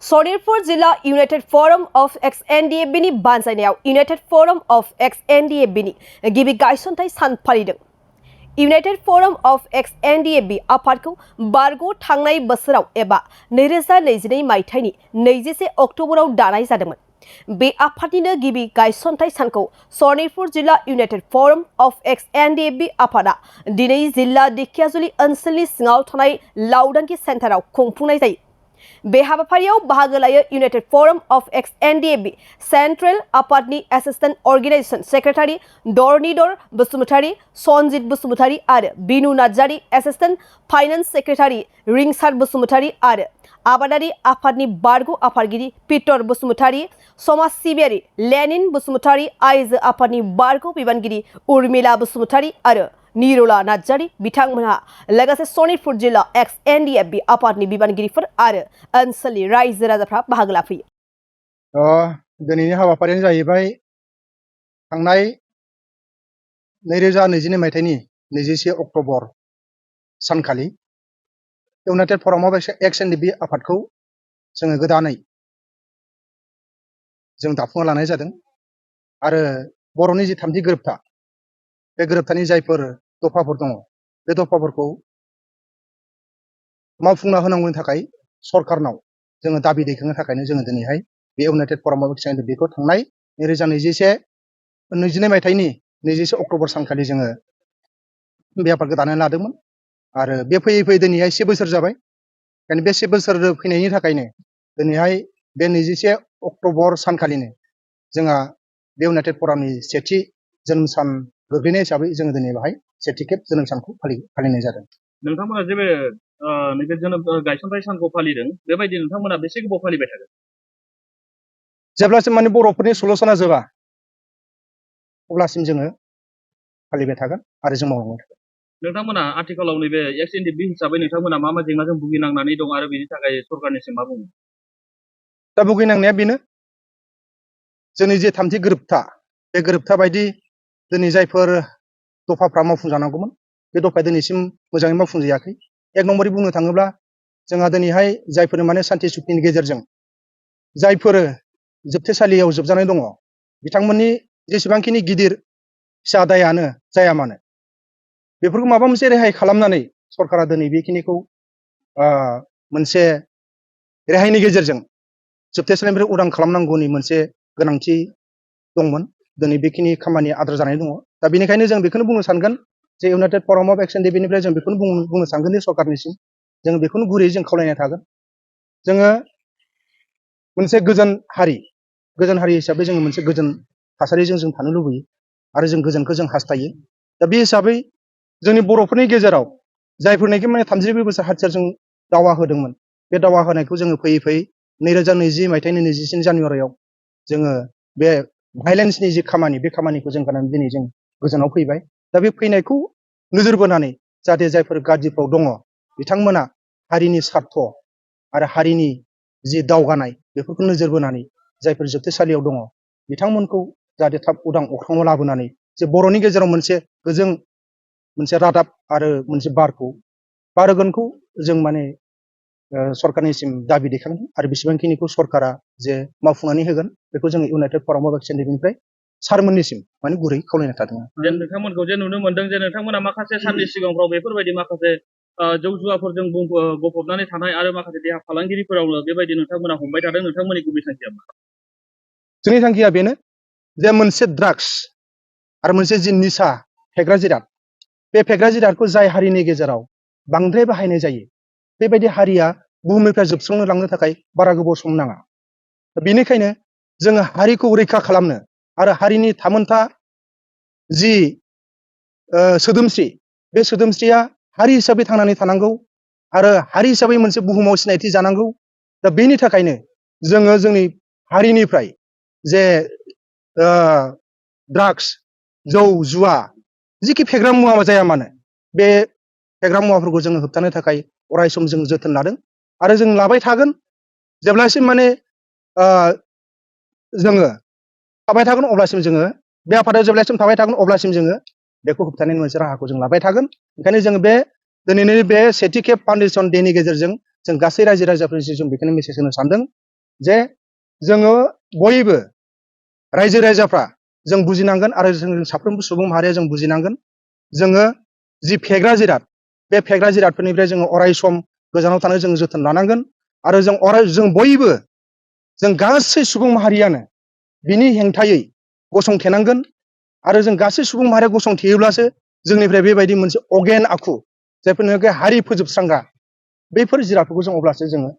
सनितपुर जिला United forum of Ex-NDFB नि बानजायनायाव United forum of Ex-NDFB नि गिबि गायसनथाय सान फालिदों। यूनाइटेड फोरम ऑफ Ex-NDFB आफादखौ बारग' थांनाय बोसोराव एबा 2022 मायथाइनि 21 अक्ट'बराव दानाय जादोंमोन। बे आफादनिनो गिबि गायसनथाय सानखौ सनितपुर जिला यूनाइटेड फोरम ऑफ Ex-NDFB आफादा दिनै जिल्ला दिखियाजुलि ओनसोलनि सिङाव थानाय लावदांगि सेन्टाराव खुंफुंनाय जायो। बे हाबाफारियाव बाहागो लायो united forum of Ex-NDFB central आफादनि assistant organisation secretary Dharanidhar Basumatary, Sanjit Basumatary आरो Binu Narzary, assistant finance secretary Rinsar Basumatary आरो आबादारि आफादनि बारग' आफादगिरि पीटर बसुमतारी, समाज सिबियारि लेनिन बसुमतारी, आइजो आफादनि बारग' बिबानगिरि उर्मिला बसुमतारी आरो निरोला नार्जारी बिथांमोनहा लोगोसे सनितपुर जिल्ला Ex-NDFB आफादनि बिबानगिरिफोर आरो ओनसोलनि रायजो राजाफ्रा बाहागो लाफैयो। दिनैनि हाबाफारियानो जाहैबाय थांनाय 2022 मायथाइनि 21 अक्ट'बर सानखालि यूनाइटेड फोरम ऑफ Ex-NDFB आफादखौ जोङो गोदानै जों दाफुंना लानाय जादों आरो बर'नि जि 30 गोरोबथा बे गोरोबथानि जायफोर दफाफोर दङ बे दफाफोरखौ मावफुंना होनांगौनि थाखाय सरकारनाव जोङो दाबि दैखांनो थाखायनो जोङो दिनैहाय बे यूनाइटेड फोरम ऑफ Ex-NDFB थांनाय 2022 मायथाइनि 21 अक्ट'बर सानखालि जोङो बे आफादखौ दानानै लादोंमोन आरो बे फैयै फैयै दिनैहाय 1 बोसोर जाबाय। बे 1 बोसोर फैनायनि थाखायनो दिनैहाय बे 21 अक्ट'बर सानखालिनो जोंहा बे यूनाइटेड फोरमनि सेथि जोनोम सान गोग्लैनाय हिसाबै जोङो दिनै बेवहाय सेथि खेब जोनोम सानखौ फालिनाय जादों। नोंथांमोना जे बे नैबे जोनोम गायसनथाय सानखौ फालिदों बेबायदि नोंथांमोना बेसे गोबाव फालिबाय थागोन? जेब्लासिम माने बर'फोरनि सलुसना जोबा अब्लासिम जोङो फालिबाय थागोन आरो जों मावलांबाय थागोन। नोंथांमोना आथिखालाव नैबे Ex-NDFB हिसाबै नोंथांमोना मा जेंनाजों भुगिनांनानै दं आरो बेनि थाखाय सरकारनिसिम मा बुङो? दा भुगिनांनाया बेनो जोंनि जे 30 गोरोबथा बे गोरोबथा बायदि दिनै जायफोर दफाफ्रा मावफुंजानांगौमोन बे दफाया दिनैसिम मोजाङै मावफुंजायाखै। एक नम्बरै बुंनो थाङोब्ला जोंहा दिनैहाय जायफोर माने सान्थि सुक्तिनि गेजेरजों जायफोर जोबथेसालियाव जोबजानाय दङ बिथांमोननि जेसेबांखिनि गिदिर फिसा दायानो जाया मानो बेफोरखौ माबा मोनसे रेहाय खालामनानै सरकारा दिनै बेखिनिखौ मोनसे रेहायनि गेजेरजों जोबथेसालिनिफ्राय उदां खालामनांगौनि मोनसे गोनांथि दंमोन। दिनै बेखिनि खामानिया आद्रा जानानै दङ। दा बेनिखायनो जों बेखौनो बुंनो सानगोन जे यूनाइटेड फोरम ऑफ Ex-NDFB निफ्राय जों बेखौनो बुंनो सानगोन जे सरकारनिसिम जों बेखौनो गुरैयै जों खावलायनाय थागोन। जोङो मोनसे गोजोन हारि हिसाबै जोङो मोनसे गोजोन थासारिजों जों थानो लुबैयो आरो जों गोजोनखौ जों हास्थायो। दा बे हिसाबै जोंनि बर'फोरनि गेजेराव जायफोरनाखि माने 32 बोसोर हाथियारजों दावहा होदोंमोन बे दावहा होनायखौ जोङो फैयै फैयै 2020 मायथाइनि 23 जानुवारियाव जोङो बे भाइलेन्सनि जि खामानि बे खामानिखौ जों गारनानै दिनै जों गोजानाव फैबाय। दा बे फैनायखौ नोजोर बोनानै जाहाथे जायफोर गाज्रिफ्राव दङ बिथांमोना हारिनि स्वार्थ आरो हारिनि जि दावगानाय बेफोरखौ नोजोर बोनानै जायफोर जोबथेसालियाव दङ बिथांमोनखौ जाहाथे थाब उदां अख्राङाव लाबोनानै जे बर'नि गेजेराव मोनसे गोजों मोनसे रादाब आरो मोनसे बारहोगोनखौ जों माने सरकारनिसिम दाबि दैखांदों आरो बेसेबांखिनिखौ सरकारा जे मावफुंनानै होगोन बेखौ जोङो यूनाइटेड फोरम ऑफ Ex-NDFB निफ्राय सारमोननिसिम माने गुरै खावलायनाय थादों। नोंथांमोनखौ जे नुनो मोनदों जे नोंथांमोना माखासे साननि सिगांफ्राव बेफोरबायदि माखासे जौ जुवाफोरजों गफबनानै थानाय आरो माखासे देहा फालांगिरिफोरावनो बेबायदि नोंथांमोना हमबाय थादों। नोंथांमोननि गुबै थांखिया मा? जोंनि थांखिया बेनो जे मोनसे ड्राग्स आरो मोनसे जि निसा फेग्रा जिराद बे फेग्रा जिरादखौ जाय हारिनि गेजेराव बांद्राय बाहायनाय जायो बेबायदि हारिया बुहुमनिफ्राय जोबस्रांनो लांनो थाखाय बारा गोबाव सम नाङा। बेनिखायनो जोङो हारिखौ रैखा खालामनो आरो हारिनि थामोनथा जि सोदोमस्रि बे सोदोमस्रिया हारि हिसाबै थांनानै थानांगौ आरो हारि हिसाबै मोनसे बुहुमाव सिनायथि जानांगौ। दा बेनि थाखायनो जोङो जोंनि हारिनिफ्राय जे ड्राग्स जौ जुवा जिखि फेग्रा मुवा जाया मानो बे फेग्रा मुवाफोरखौ जोङो होबथानो थाखाय अराय सम जों जोथोन लादों आरो जों लाबाय थागोन। जेब्लासिम माने जोङो थाबाय थागोन अब्लासिम जोङो बे आफादाव जेब्लासिम थाबाय थागोन अब्लासिम जोङो बेखौ होबथानायनि मोनसे राहाखौ जों लाबाय थागोन। ओंखायनो जोङो बे दिनैनि बे सेथि खेब फाउन्डेसन डेनि गेजेरजों जों गासै रायजो राजाफोरनिसिम जों बेखौनो मेसेज होनो सानदों जे जोङो बयबो रायजो राजाफ्रा जों बुजिनांगोन आरो जों साफ्रोमबो सुबुं माहारिया जों बुजिनांगोन जोङो जि फेग्रा जिराद बे फेग्रा जिरादफोरनिफ्राय जोङो अराय सम गोजानाव थानो जों जोथोन लानांगोन आरो जों बयबो जों गासै सुबुं माहारियानो बिनि हेंथायै गसंथेनांगोन आरो जों गासै सुबुं माहारिया गसंथेयोब्लासो जोंनिफ्राय बेबायदि मोनसे अगेन आखु जायफोरनोखि हारि फोजोबस्रांग्रा बैफोर जिरादफोरखौ जों अब्लासो जोङो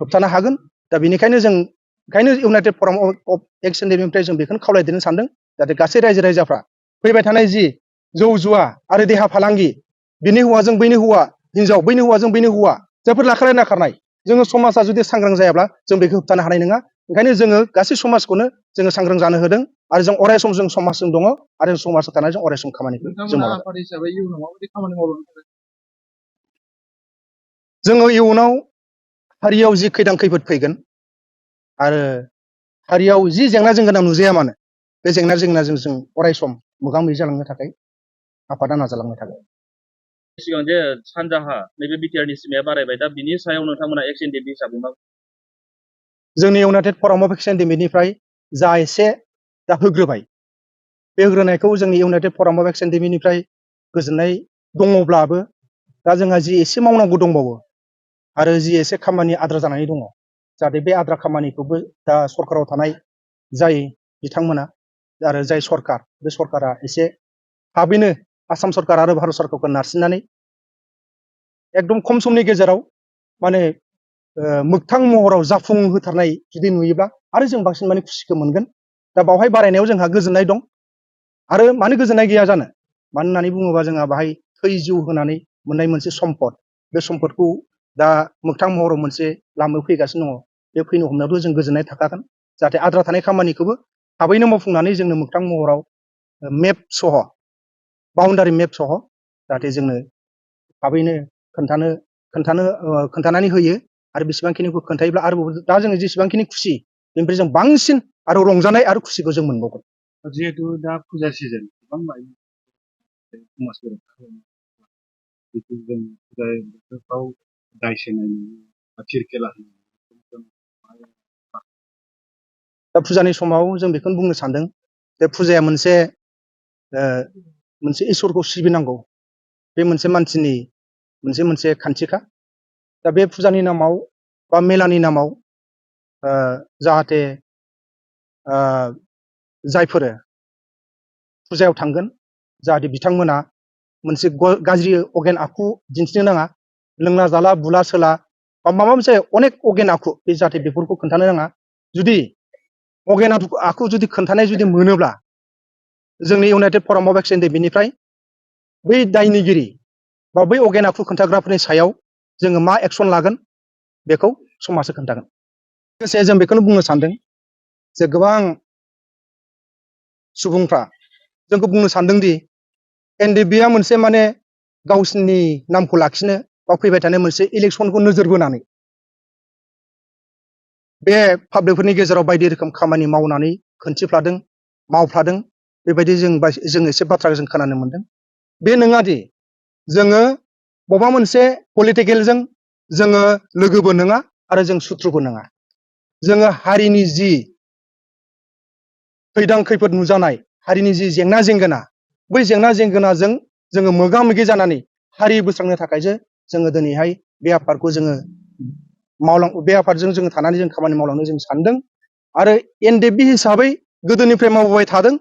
होबथानो हागोन दा बेनिखायनो इउनाइटेड फराम अफ एक्स-एनडिएफबि जों बेखौनो खावलायदेरनो सानदों जाहाथे गासै रायजो राजाफ्रा फैबाय थानाय जि जौ जुवा आरो देहा फालांगि बिनि हौवाजों बैनि हौवा हिनजाव बैनि हौवाजों बैनि हौवा जायफोर लाखानाय नाखारनाय जोङो समाजा जुदि सांग्रां जायाब्ला जों बेखौ होबथानो हानाय नङा ओंखायनो जोङो गासै समाजखौनो जोङो सांग्रां जानो होदों आरो जों अराय सम जों समाजजों दङ आरो जों समाजाव थानाय जों अराय सम खामानिखौ जों मावलांगोन जोङो इयुनाव हारियाव जि खैदां खैफोद फैगोन आरो हारियाव जि जेंना जेंगोना नुजाया मानो बे जेंना जेंनाजों जों अराय सम मोगा मोगि जालांनो थाखाय आफादा नाजालांबाय थागोन सिगां जे सानजाहा नैबे बिटिआरनि सिमाया बारायबाय दा बिनि सायाव नोंथांमोना एक्स-एनडिएफबि हिसाबै मा जोंनि इउनाइटेड फराम अफ एक्स-एनडिएफबिनिफ्राय जा एसे दा होग्रोबाय बे होग्रोनायखौ जोंनि इउनाइटेड फराम अफ एक्स-एनडिएफबिनिफ्राय गोजोननाय दङब्लाबो दा जोंहा जि एसे मावनांगौ दंबावो आरो जि एसे खामानि आद्रा जानानै दङ जाहाथे बे आद्रा खामानिखौबो दा सरकाराव थानाय जाय बिथांमोना आरो जाय सरकार बे सरकारा एसे थाबैनो आसाम सरकार आरो भारत सरकारखौ नारसिननानै एकदम खम समनि गेजेराव माने मोगथां महराव जाफुंहोथारनाय जुदि नुयोब्ला आरो जों बांसिन माने खुसिखौ मोनगोन दा बावहाय बारायनायाव जोंहा गोजोननाय दं आरो मानो गोजोननाय गैया जानो मानो होननानै बुङोबा जोंहा बाहाय थै जिउ होनानै मोननाय मोनसे सम्पद बे सम्पदखौ दा मोगथां महराव मोनसे लामायाव फैगासिनो दङ बे फैनो हमनायावथ' जों गोजोननाय थाखागोन जाहाथे आद्रा थानाय खामानिखौबो थाबैनो मावफुंनानै जोंनो मोगथां महराव मेप सह बाउन्डारि मेप सह जाहाथे जोंनो थाबैनो खोन्थानानै होयो आरो बेसेबांखिनिखौ खोन्थायोब्ला आरोबाव दा जोङो जेसेबांखिनि खुसि बेनिफ्राय जों बांसिन आरो रंजानाय आरो खुसिखौ जों मोनबावगोन जिहेतु दा फुजा सिजोन गोबां समाज बेराद जों फुजा बोथोरफ्राव दाय सोनाय थिरखेला दा फुजानि समाव जों बेखौनो बुंनो सानदों जे फुजाया मोनसे इसोरखौ सिबिनांगौ बे मोनसे मानसिनि मोनसे खान्थिखा दा बे फुजानि नामाव बा मेलानि नामाव जाहाथे जायफोर फुजायाव थांगोन जाहाथे बिथांमोना मोनसे गाज्रि अगेन आखु दिन्थिनो नाङा लोंना जाला बुला सोला बा माबा मोनसे अनेक अगेन आखु बे जाहाथे बेफोरखौ खोन्थानो नाङा जुदि अगेन आखु जुदि खोन्थानाय जुदि मोनोब्ला जोंनि इउनाइटेड फराम अफ एक्स-एनडिएफबिनिफ्राय बै दायनिगिरि बा बै अगेन आखु खोन्थाग्राफोरनि सायाव जोङो मा एक्सन लागोन बेखौ समाजआ खोन्थागोन लोगोसे जों बेखौनो बुंनो सानदों जे गोबां सुबुंफ्रा जोंखौ बुंनो सानदोंदि एनडिएफबिआ मोनसे माने गावसिनि नामखौ लाखिनो बा फैबाय थानाय मोनसे इलेक्सनखौ नोजोर बोनानै बे पाब्लिकफोरनि गेजेराव बायदि रोखोम खामानि मावनानै खोन्थिफ्लादों मावफ्लादों बेबायदि जों एसे बाथ्रा जों खोनानो मोनदों बे नङादि जोङो बबेबा मोनसे पलिटिकेलजों जोङो लोगोबो नङा आरो जों सुथ्रुबो नङा जोङो हारिनि जि खैदां खैफोद नुजानाय हारिनि जि जेंना जेंगोना बै जेंना जेंगोनाजों जोङो मोगा मोगि जानानै हारि बोस्रांनो थाखायसो जोङो दिनैहाय बे आफादखौ जोङो बे आफादजों जोङो थानानै जों खामानि मावलांनो जों सानदों आरो एनडिएफबि हिसाबै गोदोनिफ्राय मावबोबाय थादों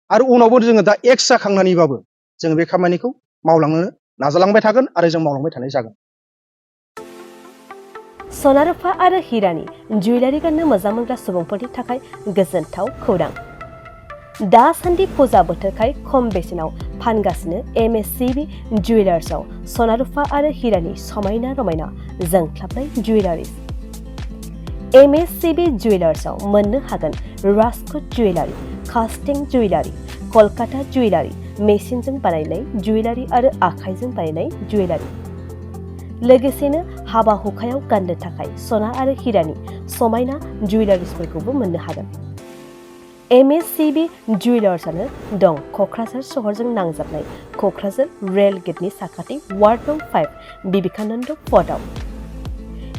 आरो उनावबो जोङो दा एक्स जाखांनानैबाबो जों बे खामानिखौ मावलांनो नाजालांबाय थागोन आरो जों मावलांबाय थानाय जागोन सना रुफा आरो हिरानि जुवेलारि गाननो मोजां मोनग्रा सुबुंफोरनि थाखाय गोजोनथाव खौरां दासान्दि फुजा बोथोरखाय खम बेसेनाव फानगासिनो एमएससिबि जुवेलार्सआव सना रुफा आरो हिरानि समायना रमायना जोंख्लाबनाय जुवेलारिस एमएससिबि जुवेलार्सआव मोननो हागोन राजकोट जुवेलारि कास्टिं जुवेलारि कलकाता जुवेलारि मेसिनजों बानायनाय जुवेलारि आरो आखाइजों बानायनाय जुवेलारि लोगोसेनो हाबा हुखायाव गाननो थाखाय सना आरो हिरानि समायना जुवेलारिसफोरखौबो मोननो हागोन एमएससिबि जुवेलार्सआनो दं क'क्राझार सहरजों नांजाबनाय क'क्राझार रेल गेटनि साखाथि वार्ड नं 5 बिबेकानन्द पथआव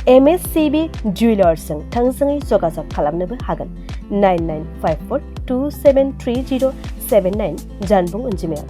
MSCB Jewelersजों थोंजोङै जगाजग खालामनोबो हागोन 9954273079 जानबुं अनजिमायाव।